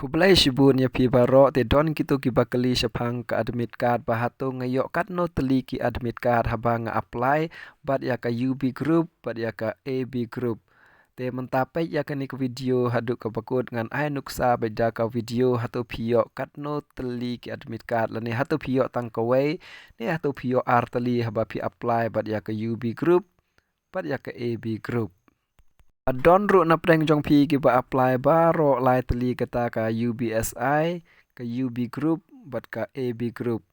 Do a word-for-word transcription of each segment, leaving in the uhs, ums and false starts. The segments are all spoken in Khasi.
Khublei shibun ïa phi baroh. Te don kito kiba kylli shaphang ka admit card ba hato nga ïoh katno tylli ki admit card haba nga apply bad ïa ka U B group bad ïa ka A B group. Te mynta peit ïa kane ka video haduh kaba kut, ngan ai nuksa bad da ka video hato phi ïoh katno tylli ki admit card lane hato phi ïoh tang kawei ne hato phi ïoh ar tylli haba phi apply bad ïa ka U B group bad ïa ka A B group. Don ruh na pdeng jong phi kiba apply baroh lai tylli, kata ka U B S I, ka U B group bad ka A B group.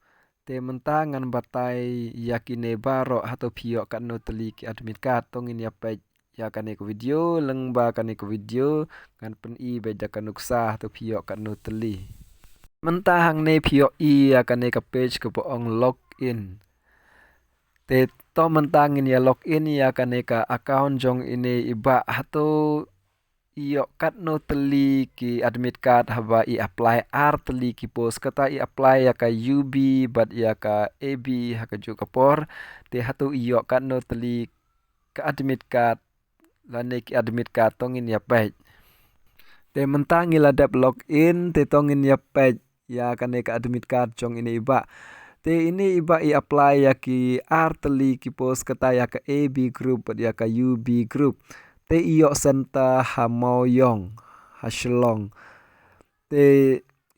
Te mynta ngan batai ïa kine baroh hato phi ïoh katno tylli ki admit card. To ngin ïa peit ïa kane ka video, lyngba kane ka video ngan pyni bad da ka nuksa hato phi ïoh katno tylli. Mynta hangne phi ïohi ïa kane ka page kaba ong log in. Te to mynta ngin ïa log in ïa kane ka account jong ine i bah. Hato i ïoh katno tylli ki admit card haba i apply ar tylli ki post, kata i apply ïa ka U B bad ïa ka A B ha kajuh ka por. Te hato i ïoh katno tylli ka admit card lane ki admit card, to ngin ïa peit. Te mynta ngi la dep log in, te to ngin ïa peit ïa kane ka admit card jong ine i bah. Te ine i bah i apply ïa ki ar tylli ki post, kata ïa ka A B group bad ïa ka U B group. Te i ïoh centre ha Mawïong, ha Shillong. Te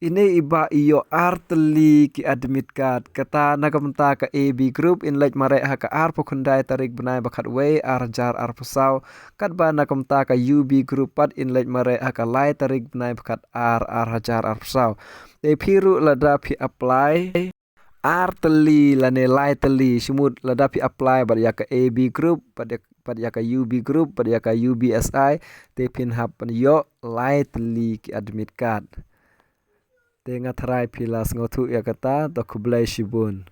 ine i bah i ïoh ar tylli ki admit card, kata na ka bynta ka A B group, in leit mareh ha ka arphew khyndai tarik bnai ba khatwei ar hajar arphew saw. Katba na ka bynta ka U B group pat in leit mareh ha ka lai tarik bnai ba khatar ar hajar arphew saw. Te phi ruh lada phi apply ar tylli lane lai tylli, shu mut lada phi apply bad ïa ka A B group bad ïa, bad ïa ka U B group bad ïa ka U B S I, te phin hap ban ïoh lai tylli ki admit card. Te nga tharai phi la sngewthuh ïa kata. To khublei shibun.